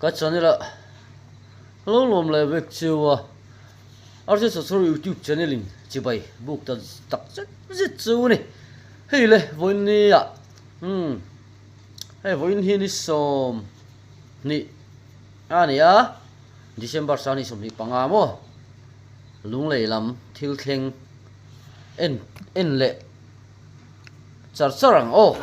Ka channel ah lo lawm leh vek cheu a, RJ Chawchhur YouTube channel in chibai buk ta tak zet zet chu a ni. Hei le vawiin ni ah umm hei vawiin hi ni 20 a ni a, December sang ni 25 maw Lunglei lam thil thleng en en leh char char ang aw.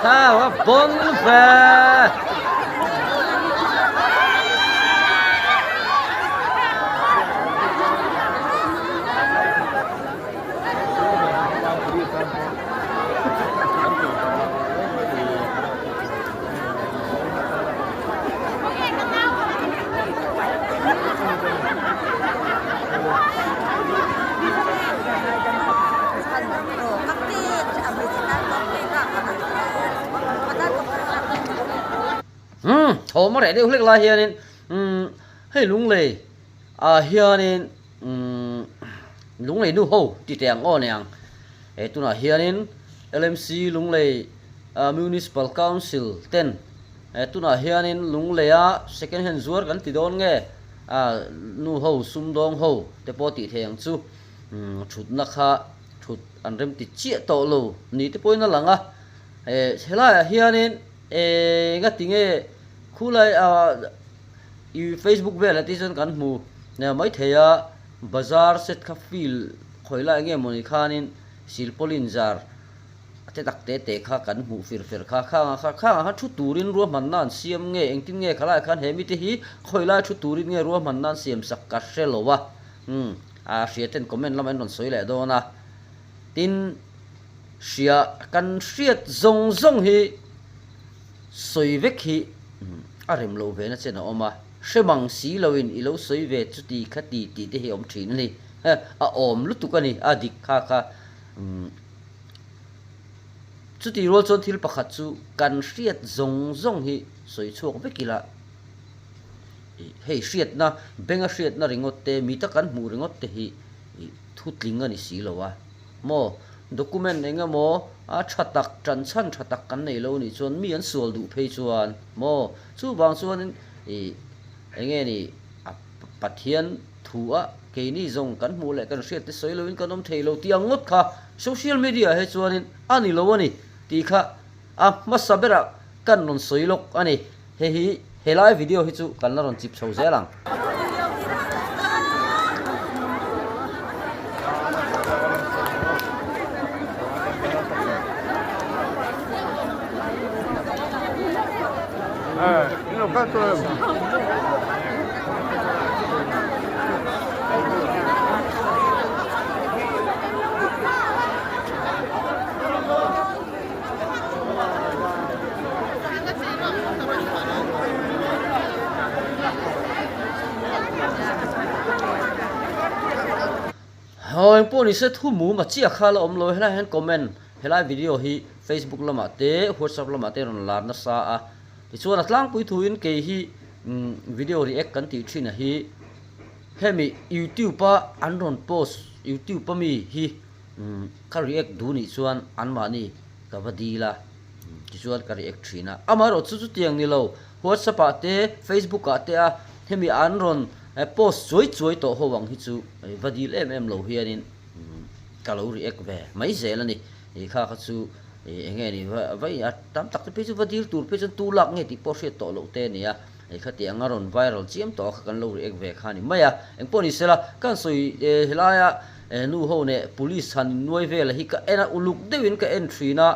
Kha va bon ve. Umm thawm a reh deuh hlek lai hianin umm hei lunglei ah hianin umm lunglei nu ho ti teh ang aw niang he tunah hianin LMC lunglei ah municipal council ten he tunah hianin lungleia second hand zuar kan ti dawn nge ah nu ho sumdawng ho te pawh tih theih ang chu umm thutna kha thut an rem ti chiah tawh lo ni te pawhin a lang a eh helaiah hianin eng a ti nge khulai ah Ih Facebook velah te chuan kan hmu maithei a, bazar set kha field khawi lai nge mawni khanin silpaulin zar te tak te te kha kan hmuh fir fer kha khangah kha khangah khan thu turin ruahmanna an siam nge engtin nge khalaiah khan he mite hi khawi lai thu turin nge ruahmanna an siam sak ka hre lo a umm a hria ten comment lamah in rawn sawi leh dawn a tin hria kan hriat zawng zawng hi sawi vek hi a rem lo ve na chen a awm a, hre mang si loin i lo sawi ve chuti kha ti tih te hi a awm thin a ni. A awm lutuk a ni, a dik kha kha. Chuti rual chuan thil pakhat chu kan hriat zawng zawng hi sawi chhuak vek ila, hei hriatna, benga hriatna ringawt te, mita kan hmuh ringawt te hi thutling a ni si lo a. Maw? Document eng emaw a tha tak, tan chhan tha tak kan nei lo nih chuan mi an sual duh phei chuan maw? Chuvang chuanin ih eng nge ni a Pathian thu a keini zawng kan hmuh leh kan hriat te sawi loin kan awm thei lo tih ang ngawt kha social media ah hi chuanin a ni lo a ni tih kha a hmasa berah kan rawn sawi lawk a ni. Hei hi helai video hi chu kan la rawn chip chho zel ang. Haw engpawh ni se thu mum a chiah kha la awm lo helai hian comment helai video hi facebook lamah te whatsapp lamah te rawn lar nasa a tichuan a tlangpui thuin kei hi video react kan tih thin a hi hemi youtube a an rawn post youtube a mi hi Ka react duh nih chuan anmahni ka va dil a, tichuan ka react thin a. Amaherawh chu chutiang ni lo, WhatsApp ah te, Facebook ah te a hemi an rawn Post chuai chuai tawh ho ang hi chu va dil em em lo hianin ka lo react ve mai zel a ni. Kha kha chu eng nge ni vai a tam tak te phei chu va dil tur phei chuan tu lak nge tih pawh hriat tawh loh te a ni a. Khati anga rawn viral chiam tawh a kha kan lo react ve kha a ni mai a. Engpawh ni sela kan sawi helaia nu ho neh police han innuai vel hi ka en a uluk deuhin ka en thin a.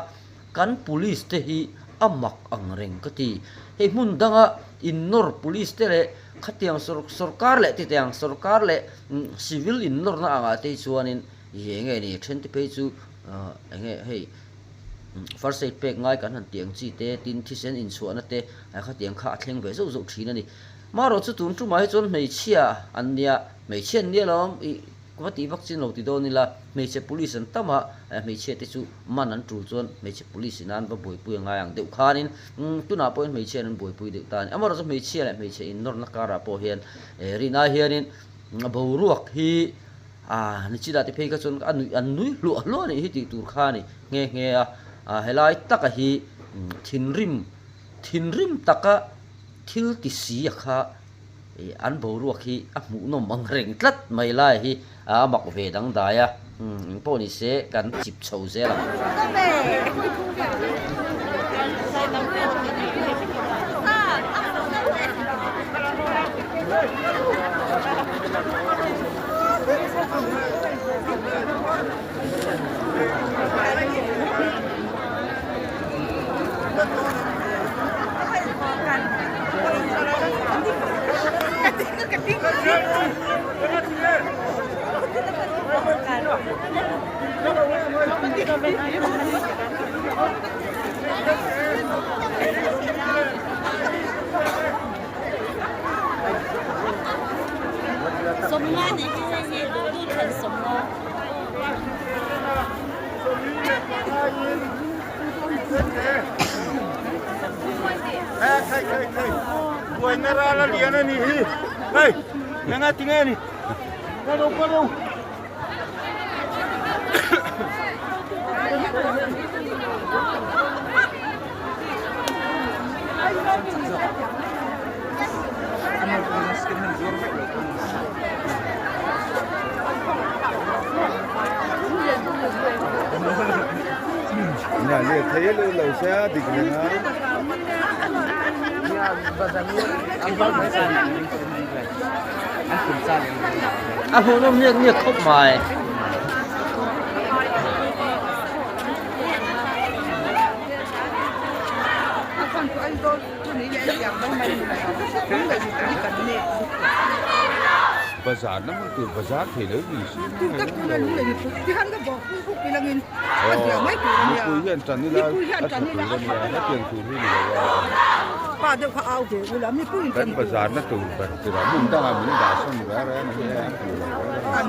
Kan police te hi a mak ang reng ka ti. Hei hmun danga innawr police te leh khatiang sorkar leh titiang sorkar leh civil innawrna angah te hi chuanin ih eng nge ni then te phei chu eng nge hei first aid pek ngai kan han tih ang chi te tin thisen inchhuahna te khatiang kha a thleng ve zauh zauh thin a ni. Marawh chu tun tumah hi chuan hmeichhia an nia hmeichhia an nia lawm ih Ka va tih vak chin lo ti dawn ila, hmeichhe police an tam a, hmeichhia te chu man an tul chuan hmeichhe police in an va buaipui a ngai ang deuh khanin tunah pawhin hmeichhia an buaipui deuh ta a ni. Amaherawhchu chu hmeichhia leh hmeichhe innawrna karah pawh hian rin ai hianin boruak hi nichina te phei kha chuan a nuih an nui hluah hluah a nih hi tih tur kha a ni nghe nghe a, helai taka hi thinrim thinrim taka thil ti si a kha Ih an boruak hi a hmuhnawm ang reng tlat mai lai hi a mak ve dangdai a, eng pawh ni se kan chip chho zel ang. A hmuhnawm ngiak ngiak khawp mai. Bazar na hmun tur bazar thei lo ni si mipui hian tan ila a tha tur a nia hetiang tur hi ni lo a kan bazar na tur ber tura hmun dangah min dah sawn reng reng a nia an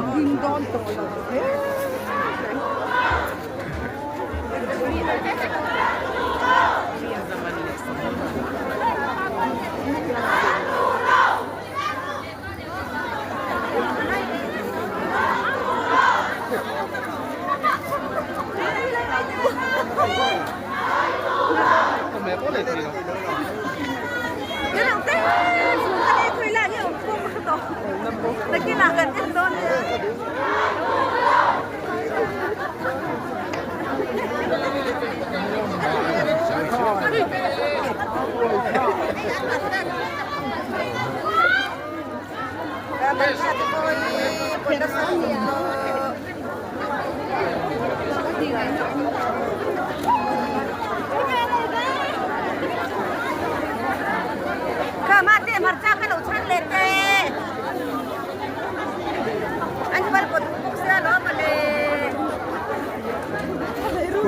tih loh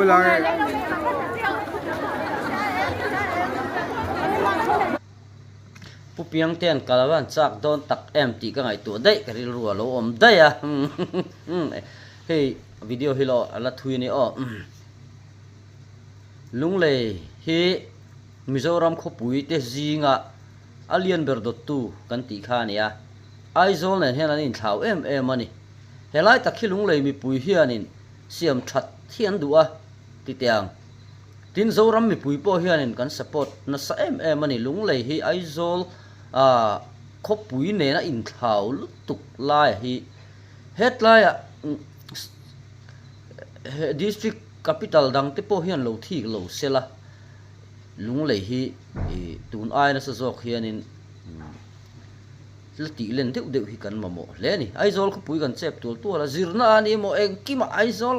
reng reng. Pu Piangtea'n kal a van chak dawn tak em tih ka ngaihtuah daih ka rilru a lo awm daih a hei video hi lo a la thui a ni aw Lunglei hi Mizoram khawpui te zinga a lian ber dawttu kan tih kha a ni a Aizawl nen hian an inthlau em em a ni helai tak hi Lunglei mipui hianin siam that hi an duh a ti teh ang. Tin Zoram mipui pawh hianin kan support nasa em em a ni. Lunglei hi Aizawl ah khawpui nena inthlau lutuk lai hi hetlaiah district capital dang te pawh hian lo thik lo sela Lunglei hi ih tun ai nasa zawk hianin la tih len deuh deuh hi kan mamawh hle a ni. Aizawl khawpui kan chep tual tual a, zirna a ni emaw engkimah Aizawl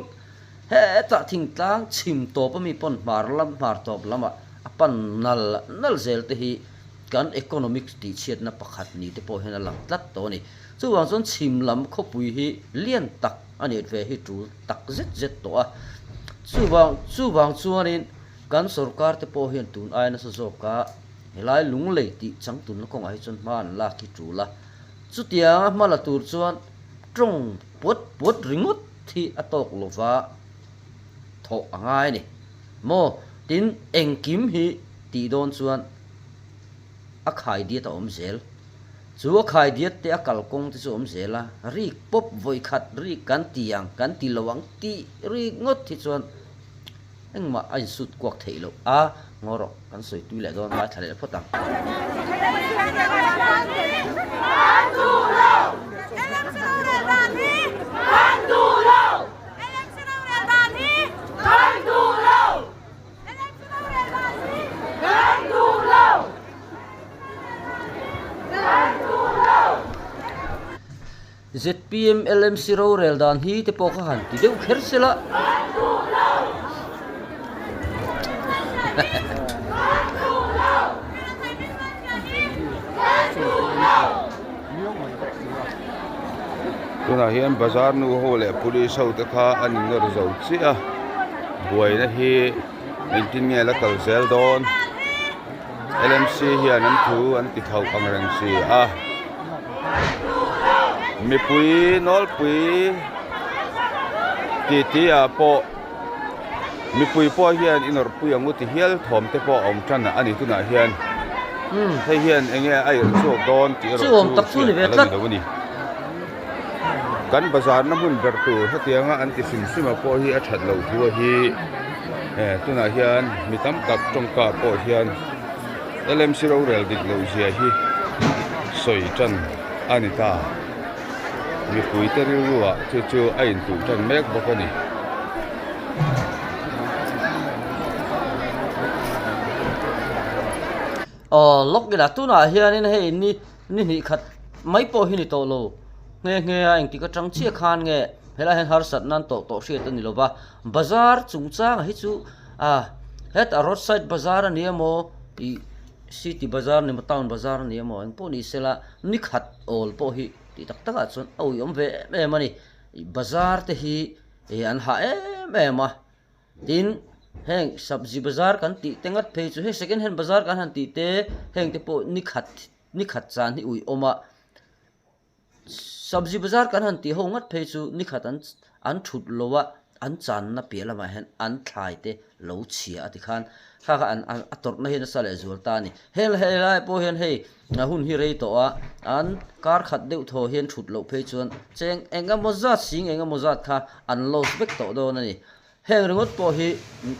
hetah thingtlang chhim tawp ami pawn hmar lam hmar tawp lamah a pan nal nal zel te hi kan economics tih chhiatna pakhat ni te pawh hian a lang tlat tawh a ni. Chuvang chuan chhim lam khawpui hi lian tak a nih ve hi tul tak zet zet tawh a. Chuvang chuvang chuanin kan sorkar te pawh hian tun ai nasa zawk a helai lunglei tih changtunna kawngah hi chuan hma an lak hi tul a. Chutianga hma la tur chuan tawng puat puat ringawt hi a tawk lova thawh a ngai a ni. Maw? Tin, engkim hi tih dawn chuan a khai diat a awm zel. Chu a khai diat te a kalkawng te chu a awm zel a, rik pawp vawi khat rik kan ti ang, kan ti lo ang tih rik ngawt hi chuan engmah a insut kuak theih loh a, ngaw rawh kan sawi tui leh dawn ngaithla leh phawt ang. Zpm LMC rorel dan hi te pawh kha han ti deuh kher se la. Tunah hian bazar nu ho leh police ho te kha an innawr zo chiah a buaina hi engtin nge la kal zel dawn L M C hian an thu an ti thauh ang reng si a mipui nawlpui titi ah pawh mipui pawh hian inawrhpui ang u ti hial thawm te pawh a awm tan a ni tunah hian hei hian eng nge a irh chhuak dawn tih erawh chu hriat a la ni lo a ni kan bazar na hmun ber tur hetianga an ti hrim hrim a pawh hi a that loh thu a hi tunah hian mi tam tak tawngka pawh hian L M C rorel dik loh zia hi sawi tan a ni ta. Mipuite rilruah chu chu a intuh tan mek bawk a ni. Aw lawk ila tunah hianin hei ni ni hnih khat mai pawh hi ni tawh lo nghe nghe a engtik atang chiah khan nge helai hian harsat nan tawh tawh hriat a ni lova bazar chungchangah hi chu ah hetah road side bazar a ni emaw ih city bazar a ni emaw town bazar a ni emaw engpawh ni sela ni khat awl pawh hi tih tak takah chuan a ui awm ve em em a ni bazar te hi ih an hah em em a tin heng sabzi bazar kan tih te ngat phei chu hei second hand bazar kan han tih te heng te pawh ni khat ni khat chan hi ui awm a sabzi bazar kan han tih ho ngat phei chu ni khat an an thut lo a an channa piah lamah hian an thlai te lo chhia a ti khan kha kha an a tawrhna hi nasa leh zual ta a ni heng helai pawh hian hei a hun hi rei tawh a an kar khat deuh thaw hian thut loh phei chuan cheng eng emaw zat sing eng emaw zat kha an loss vek tawh dawn a ni heng ringawt pawh hi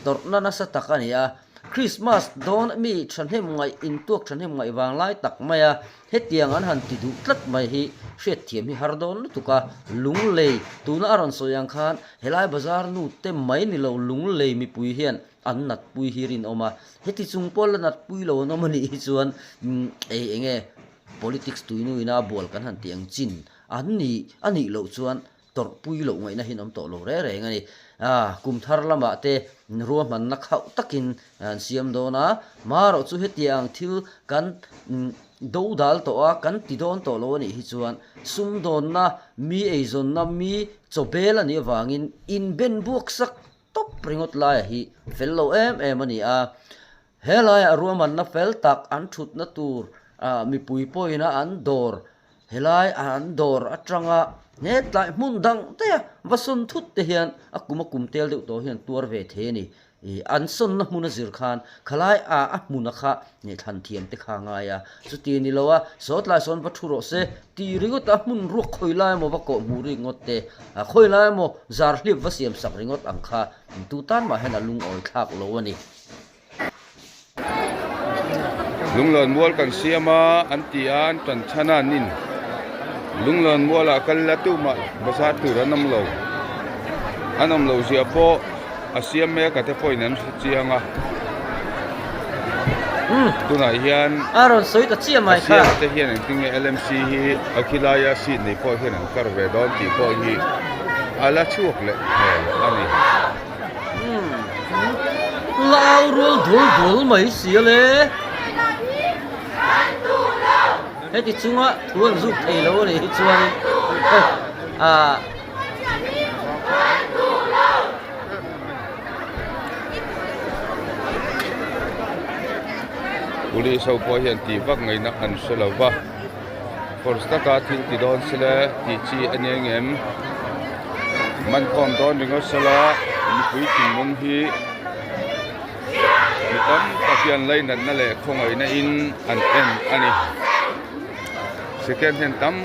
tawrhna nasa tak a ni a Christmas dawn mi thahnem ngaih intuak thahnem ngaih vang lai tak mai a Hetiang an han ti duh tlat mai hi hriatthiam hi har dawn lutuk a, Lunglei tuna a rawn sawi ang khan helai bazar nu te mai ni lo Lunglei mipui hian an natpui hi rinawm a, heti chung pawh la natpui lo an awm a nih hi chuan ei enge politics tuinuina a bual kan han tih ang chin an nih a nih loh chuan tawrhpui loh ngaihna hi an awm tawh lo reng reng a ni. Kum thar lamah te ruahmanna khauh takin an siam dawn a, marawh chu hetiang thil kan do dal tawh a, kan ti dawn tawh lo a nih hi chuan sumdawnna, mi eizawnna, mi chawbel a nih avangin inben buak sak tawp ringawt laia hi fel lo em em a ni a. Helaiah ruahmanna fel tak an thutna tur mipui pawhina an dawr Helai an dawr atanga hetlai hmun dang daih a va sawn thut te hian a kum a kum tel deuh tawh hian tuar ve thei a ni. Ih an sawnna hmun a zir khan khalai a a hmuna kha thlan thiam te kha a ngai a, chuti ni lo a sawtlai sawn va thu rawh se tih ringawt a hmun ruak khawi lai emaw va kawh hmuh rik ngawt te, a khawi lai emaw zar hliap va siam sak ringawt ang kha tu tan mah hian a lungawi thlak lo a ni. Lunglawn mual kan siam a an ti a an tan chhan a an in Lunglawn mualah kal ila tumah bazar tur an awm lo an awm loh zia pawh a siam mek a te pawhin an hre chiang a tunah hian a rawn sawi ta chiah mai kha a siam te hian engtin nge L_M_C hi a khilaia seat nei pawh hian an kar ve dawn tih pawh hi a la chhuak leh hmel a ni. Lau rual dul dul mai si a le. Heti chunga thu an zuk thei lo a nih hi chuanin ah. Police ho pawh hian tih vak ngaihna an hre lo va, force taka thil ti dawn sela tih chi a ni ang em? Man khawm dawn ringawt sela mipui thinlung hi mi tam tak hian lainatna leh khawngaihna in an en a ni. Second hand tam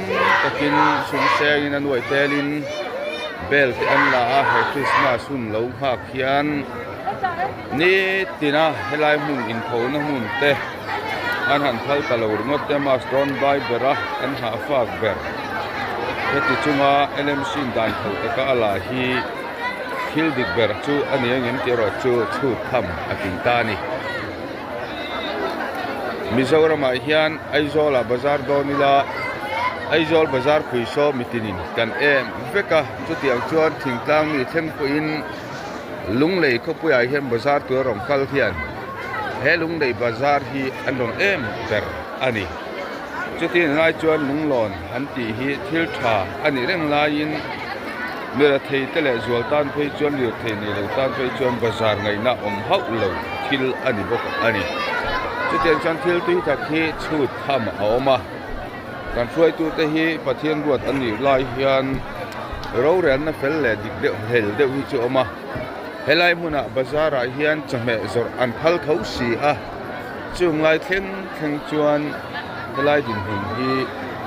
takin sum sengin a nuai telin bel te an la a he Christmas hun lo nghak hian nitina helai hmun inthona hmun te an han phal ta lo ringawt te mask dawn bai ber a an hah fak ber heti chunga L_M_C in dan khalh taka a la hi thil dik ber chu a ni ang em tih erawh chu chhut tham a tling ta a ni. Mizoramah hian Aizawlah bazar dawn ila Aizawl bazar pui saw mitinin kan em vek a chutiang chuan thingtlang mi thleng pawhin Lunglei khawpuiah hian bazar tur a rawn kal hian he Lunglei bazar hi an rawn em ber a ni. Chutin lai chuan lunglawn an tih hi thil tha a nih reng laiin mirathei te leh zual tan phei chuan lirthei nei lo tan phei chuan bazar ngaihna awm hauh lo thil a ni bawk a ni. Chutiang chuan thil tui tak hi chhut tham a awm a, kan hruaitute hi Pathian ruat an nih lai hian rorelna fel leh dik deuh hlel deuh hi chu a awm a, helai hmunah bazar ah hian chawhmeh zawrh an phal tho si a. Chung lai thleng thleng chuan helai dinhmun hi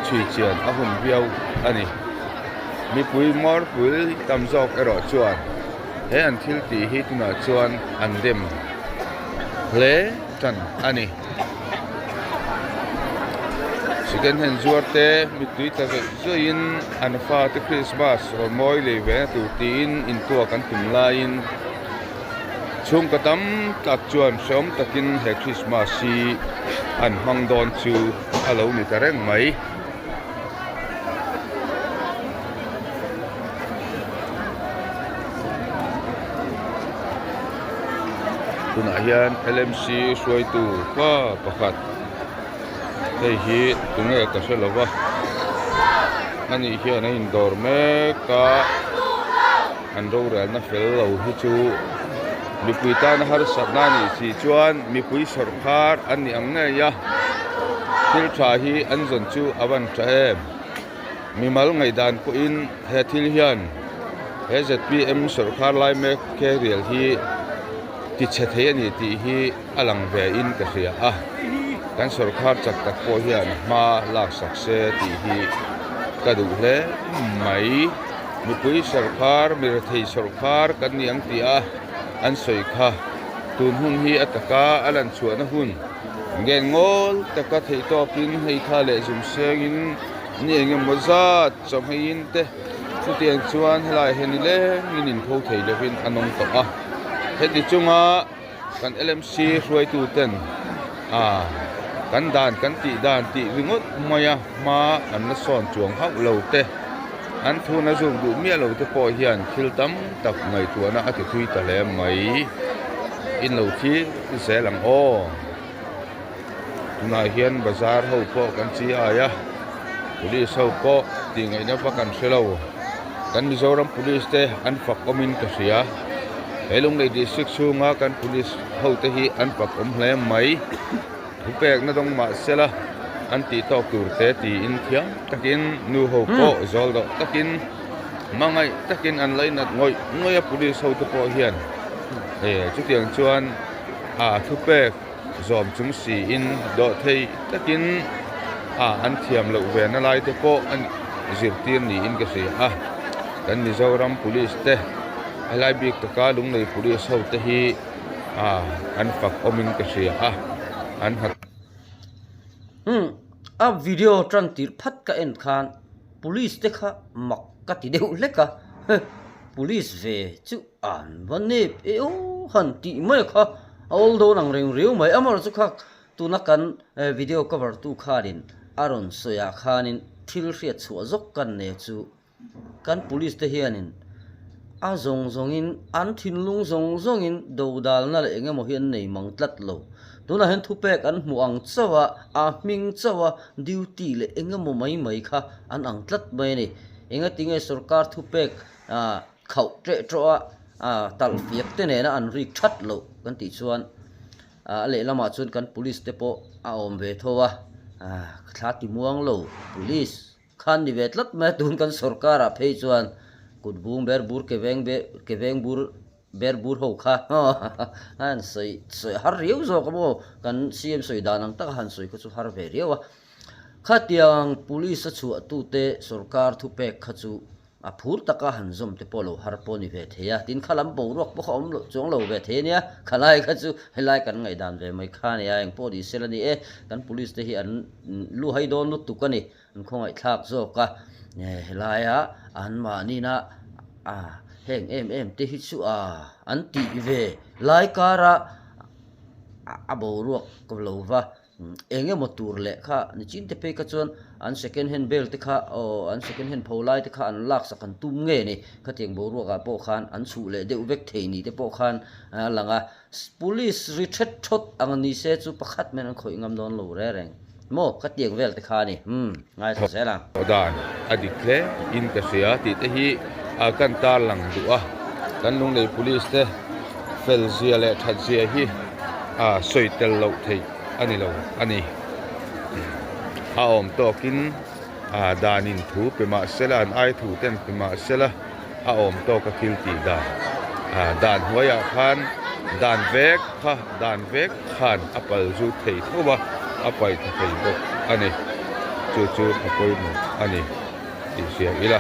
chhui chian a hun viau a ni. Mipui Morpui tam zawk erawh chuan he an thil tih hi tunah chuan an dem hle tan a ni. Second hand zuar te mittui tla zawih zawihin an fate Christmas rawn mawi lei ve na tur tiin intuak an tum laiin, Chhungkaw tam tak chuan hreawm takin he Christmas hi an hmang dawn chu a lo ni ta reng mai. Tunah hian LMC hruaitu pa pakhat hei hi tunge ka hre lo va ani hian a indawr mek a. An rorelna fel lo hi chu mipui tana harsatna a nih si chuan mipui sawrkhar an ni ang ngei a, thil tha hi an zawn chu a van tha em. Mimal ngaihdan pawhin he thil hian he zpm sawrkhar lai mek carrier hi ti chhe thei a ni tih hi a lang ve in ka hria a, kan sawrkhar chak tak pawh hian hma laksak se tih hi ka duh hle mai. Mipui sawrkhar, mirethei sawrkhar kan ni ang tih a an sawi kha. Tun hun hi a taka a lan chhuahna hun ngen ngawl taka theihtawpin hei kha leh zum sengin ni eng emaw zat chawhmeiin te chutiang chuan helai hian nilengin inpho thei lovin an awm tawh a. Heti chunga kan LMC hruaituten ah kan dan kan tih dan tih ringawt maia hma an la sawn chuang hauh lo te an thuna zuk duh miah lo te pawh hian thil tam tak ngaihtuahna a ti thui ta hle mai in lo thlir zel ang aw tunah hian bazar ho pawh kan chi ai a police ho pawh tih ngaihna vak an hre lo. Kan Mizoram Police te an fak awmin ka hria. He Lunglei District chhunga kan Police ho te hi an fak awm hle mai. Thu pekna dawng mah sela an tih tawk tur te tiin thiam takin nu ho pawh zawl dawh takin hmangaih takin an lainat ngawih ngawih a Police ho te pawh hian chutiang chuan a thupek zawm chung siin dawhthei takin a an thiam loh ve na lai te pawh a zirtir niin ka hria a kan Mizoram police te helai bik taka Lunglei police ho te hi a an fak awmin ka hria a an hna. Umm a video tan tirh phat ka en khan police te kha mak ka ti deuh hlek a, police ve chu an va nep e aw han tih mai kha a awl dawn ang reng riau mai. Amaherawhchu kha tuna kan video cover tu khanin a rawn sawi ah khanin thil hriat chhuah zawk kan nei chu Kan police te hianin a zawng zawngin an thinlung zawng zawngin dodalna leh eng emaw hi an nei mang tlat lo. Tunah hian thupek an hmuh ang chauh a, a hming chauh a duty leh eng emaw mai mai kha an ang tlat mai a ni. Engatinge sorkar thupek khauh teh tawh a talh fiak te nena an rik that loh kan tih chuan a lehlamah chuan kan police te pawh a awm ve tho a, thla ti muang lo police. Khan ni ve tlat mai a, tun kan sorkar ah phei chuan kut bung ber bur ke veng ber ke veng bur ber bur ho kha a han sawi sawi har riau zawk a maw kan CM sawi dan ang taka han sawi kha chu har ve riau a. Khatiang police a chhuah tute sorkar thupek kha chu A phur taka han zawm te pawh lo har pawh ni ve thei a, tin kha lam boruak pawh kha awm loh chuang lo ve thei a nia, khalai kha chu helai kan ngaihdan ve mai kha a nia, engpawh ni sela ni e, kan police te hi an lu hai dawn lutuk a ni, an khawngaihthlak zawk a, helaia an mahnina a heng em em te hi chu a an tih ve lai kara a boruak lo va. Eng emaw tur leh kha nichin te phei kha chuan an second hand bel te kha aw an second hand pho lai te kha an laksak an tum nge ni khatiang boruak ah pawh khan an chhuh leh deuh vek thei ni te pawh khan a lang a police ri thet thawt ang ni se chu pakhat men an khawih ngam dawn lo re reng maw khatiang vel te kha a ni umm ngaithla zel ang. Dan a dik hle in ka hria tih te hi a kan tarlang duh a kan Lunglei police te fel zia leh that zia hi a sawi tel loh theih a ni lo a ni. A awm tawkin a danin thu pe mah sela an ai thu ten pe mah sela a awm tawk a thil tih dan a dan hnuaiah khan dan vek kha dan vek khan a pal zut thei tho a a paih tha thei bawk a ni chu chu a pawimawh a ni tih hria ila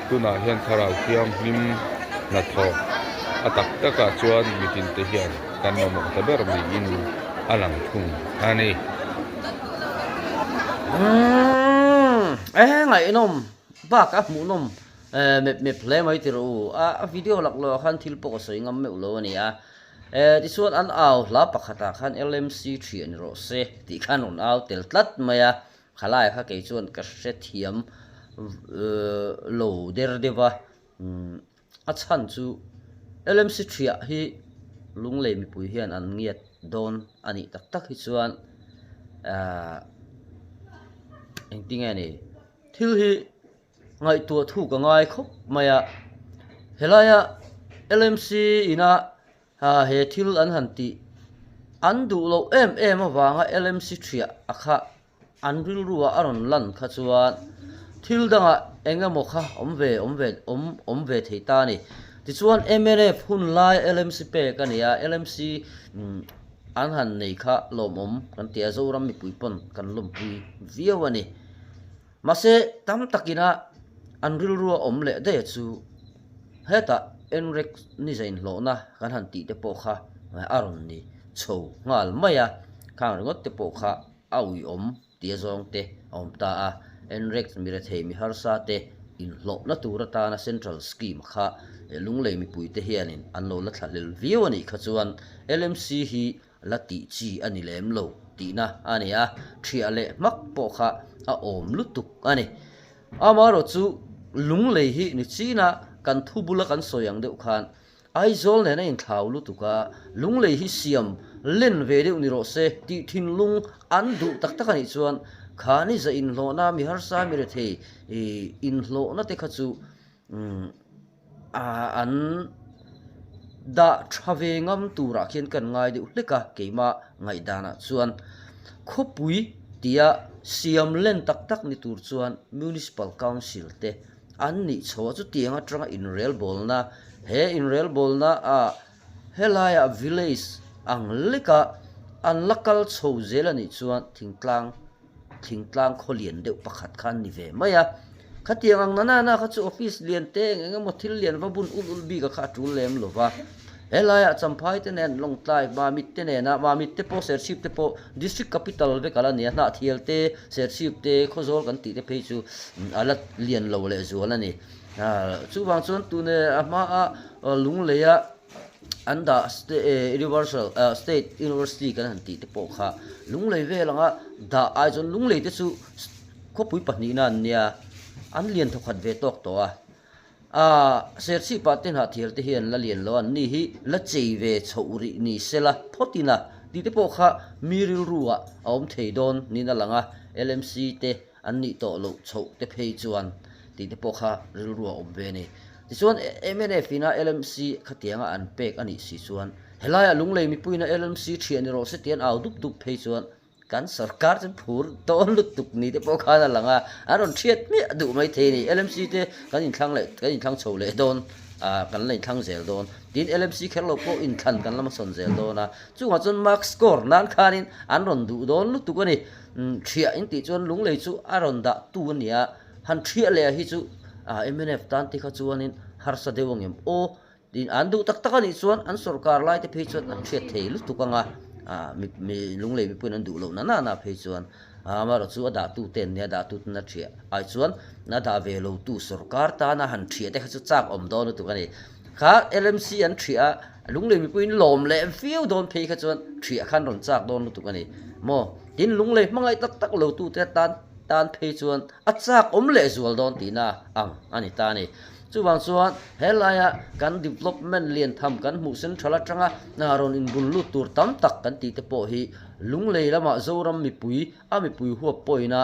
tunah hian thlarau thianghlim hnathawh a tak takah chuan mitin te hian kan mamawh ta ber niin a lang thung a ni. Umm e ngaihnawm bak a hmuhnawm mep mep hle mai tih rawh u a video lak loh ah khan thil pawh ka sawi ngam meuh lo a ni a tichuan an au hla pakhat ah khan LMC thian rawh se tih khan rawn au tel tlat mai a Khalai kha kei chuan ka hrethiam lo der deuh a, a chhan chu LMC thiah hi Lunglei mipui hian an ngiat dawn a nih tak tak hi chuan ahh engtinge ni thil hi ngaihtuah thuk a ngai khawp mai a, helaia LMC ina Ha he thil an han tih an duh loh em em avanga LMC thiah a kha an rilruah a rawn lan kha chuan thil dangah eng emaw kha awm ve awm ve awm awm ve thei ta a ni. Tichuan mnf hun lai LMC pek a ni a, LMC an han nei kha lawmawm kan ti a, Zoram mipui pawn kan lawmpui viau a ni. Mahse tam takina an rilrua awm leh daih chu Hetah Enrek ni zainhlawhna kan han tih te pawh kha a rawn ni chho nghal mai a, khang ringawt te pawh kha a uiawm tia zawng te a awm ta a. Enrek mi rethei mi harsa te inhlawhna tur atana Central Scheme kha Lunglei mipui te hianin an lo la thlahlel viau a nih kha chuan LMC hi la tih chi a ni lem lo tihna a ni a, thiah leh hmak pawh kha a awm lutuk a ni. Amaherawh chu Lunglei hi ni china kan thu bula kan sawi ang deuh khan Aizawl nen a inthlau lutuk a, Lunglei hi siam len ve deuh ni rawh se tih thinlung an duh tak tak a nih chuan kha ni za inhlawhna mi harsa mi rethei inhlawhna te kha chu an dah tha ve ngam turah khian kan ngai deuh hlek a, keimah ngaihdanah chuan khawpui tia siam len tak tak ni tur chuan Municipal Council te an nih chho a, chutiang atanga inrelbawlna he inrelbawlna ah helaiah village ang leka an la kal chho zel a nih chuan thingtlang thingtlang khaw lian deuh pakhat kha an ni ve mai a, khatiang ang nana na kha chu office lian te eng eng emaw thil lian va bun ul ul bik a kha a tul lem lo va, Helaiah Champhai te nen Lawngtlai, Mamit te nena Mamit te pawh Serchhip te pawh District Capital vek a la ni a, Hnahthial te, Serchhip te, Khawzawl kan tih te phei chu a la lian lo lehzual a ni. Chuvang chuan tune a hmaa Lungleia an dah Universal State University kan han tih te pawh kha Lunglei vel anga dah ai chuan Lunglei te chu khawpui pahnihna an nia, an lian thawkhat ve tawk tawh a. Serchhip ah te hnahthial te hian la lian lo a, an ni hi la chei ve chhoh rih ni sela phawt ina tih te pawh kha mi rilru ah a awm thei dawn niin a lang a, LMC te an nih tawh loh chhoh te phei chuan tih te pawh kha rilru a awm ve a ni. Tichuan mnf ina LMC khatianga an pek a nih si chuan helaiah Lunglei mipuiina LMC thiah ni rawh se tih an au dup dup phei chuan Kan sorkar chu phur dawn lutuk ni te pawh khan a lang a, an rawn hriat miah duh mai thei a ni. LMC te kan inthlang leh kan inthlang chho leh dawn a, kan la inthlang zel dawn. Tin LMC kher lo pawh inthlan kan la hmasawn zel dawn a, chungah chuan mark score nan khanin an rawn duh dawn lutuk a ni. Thiah in tih chuan Lunglei chu a rawn dah tu a ni a, han thiah leh hi chu mnf tan te kha chuanin harsa deuh ang em aw Tin, an duh tak tak a nih chuan an sorkar laite phei chuan an hriat thei lutuk ang a, mi Lunglei mipuiin an duh loh na na na phei chuan amaherawh chu a dahtute an nia, dahtuten a thiah ai chuan a dah ve lotu sorkar tana han thiah te kha chu chak awm dawn lutuk a ni. Kha LMC an thiah a, Lunglei mipuiin lawm leh viau dawn phei kha chuan thiah khan rawn chak dawn lutuk a ni maw? Tin, Lunglei hmangaih tak tak lotute tan tan phei chuan a chak awm leh zual dawn tihna ang a ni ta a ni. Chuvang chuan helaia kan development lian tham kan hmuh central atanga rawn inbun lut tur tam tak kan tih te pawh hi Lunglei lamah Zoram mipui a mipui huap pawhin-a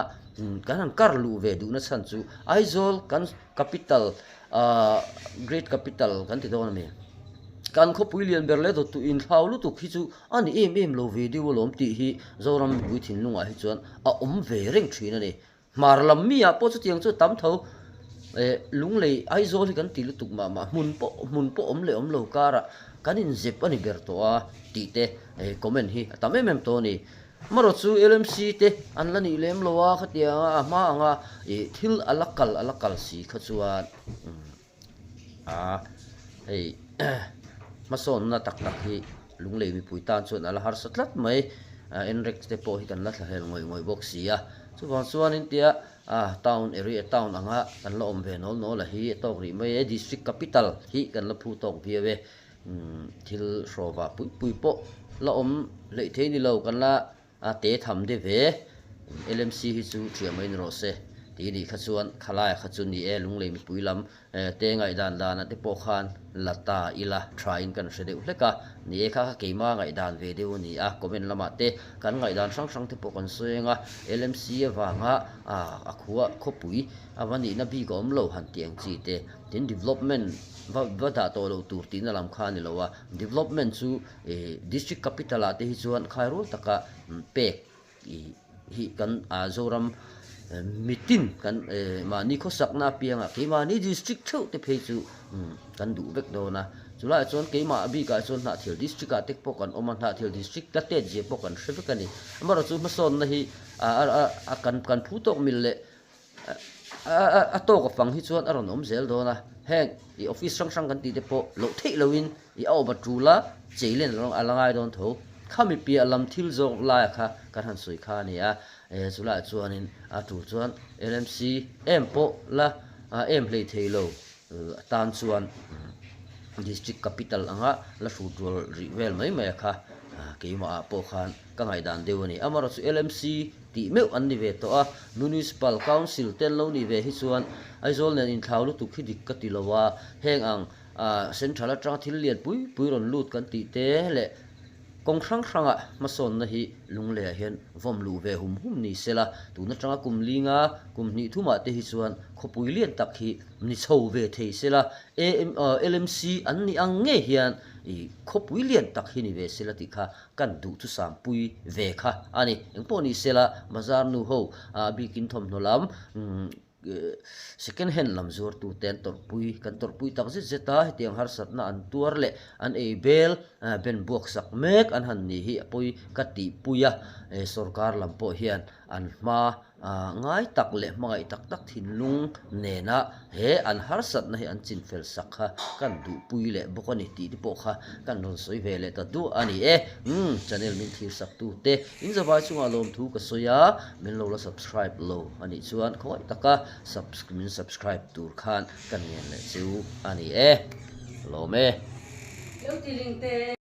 kan han kar luh ve duhna chhan chu Aizawl kan capital great capital kan ti dawn a ni. Kan khawpui lian ber leh dawttu inthlau lutuk hi chu a ni em em lo ve deuh alawm tih hi Zoram mipui thinlungah hi chuan a awm ve reng thin a ni. Hmar lam mi ah pawh chutiang chu tam tho eh Lunglei Aizawl hi kan ti lutuk mah mah hmun pawh hmun pawh awm leh awm lo karah kan inzep a ni ber tawh a tih te eh comment hi a tam em em tawh a ni. Amaherawh chu LMC te an la nih lem lo a khatiang a hma anga ih thil a la kal a la kal si kha chuan umm a hei hmasawnna tak tak hi Lunglei mipui tan chuan a la harsa tlat mai a Enrex te pawh hi kan la thlahlel ngawih ngawih bawk si a chuvang chuan in tia a town area town anga kan la awm ve nawl nawl a hi a tawk rih mai e district capital hi kan la phu tawk viau e thil hrawva pui pui pawh la awm hleih thei ni lo kan la A te tham de ve, LMC hi chu thiam mai ni rawh se tih nih kha chuan khalaia kha chu ni e, Lunglei mipui lam te ngaihdan danah te pawh khan la ta ila tha in kan hre deuh hlek a, ni e kha kha keima ngaihdan ve deuh a ni a, comment lamah te kan ngaihdan hrang hrang te pawh kan sawi ang a, LMC avanga a khua khawpui a va nihna bik a awm lo han tih ang chi te, tin development va va dah tawh loh tur tihna lam kha a ni lo a, development chu Ih district capital ah te hi chuan khairual taka pek ih hi kan ah Zoram mitin kan eh mahni khawsakna apiangah keimahni district theuh te phei chu kan duh vek dawn a chulaiah chuan keimah bikah chuan Hnahthial district ah te pawh kan awm a Hnahthial district la tet zia pawh kan hre vek a ni amaherawhchu hmasawnna hi ah a kan kan phu tawk mil leh A tawk a fang hi chuan a rawn awm zel dawn a, heng i office hrang hrang kan tih te pawh loh theih loin i a awm a tul a, chei len a la ngai dawn tho. Khami piah lam thil zawk laia kha kan han sawi kha a ni a, chulaiah chuanin a tul chuan LMC em pawh la em hlei thei lo atan chuan district capital anga la hrut rual rih vel mai mai a kha keimah ah pawh khan ka ngaihdan deuh a ni. Amaherawhchu LMC tih meuh an ni ve tawh a, Municipal Council te an lo nih ve hi chuan Aizawl nen inthlau lutuk hi dik ka ti lo a, heng ang Central atanga thil lian pui pui rawn lut kan tih te leh kawng hrang hranga hmasawnna hi Lungleiah hian vawm luh ve hum hum ni se la, tun atanga kum linga kum hnih thumah te hi chuan khawpui lian tak hi ni chho ve thei se la, LMC an nih ang ngei hian khawpui lian tak hi ni ve se la tih kha Kan duh chu Sangpui ve kha a ni. Engpawh ni sela bazar nu ho a bikin thawmhnaw lam second hand lam zuartute an tawrhpui kan tawrhpui tak zet zet a, hetiang harsatna an tuar leh an ei bel ben buak sak mek an han ni hi a pawi ka tihpui a, sorkar lam pawh hian an hma. Ngai tak leh hmangaih tak tak thinlung nena he an harsatna hi an chinfel sak kha kan duhpui leh bawk a ni tih te pawh kha kan rawn sawi ve leh ta duah a ni e. Umm channel min thlir sak tu te in zavai chungah lawmthu ka sawi a, min lo la subscribe lo a nih chuan khawngaih taka min subscribe tur khan kan ngen leh chu a ni e. Lawm e. Lo ti ring te.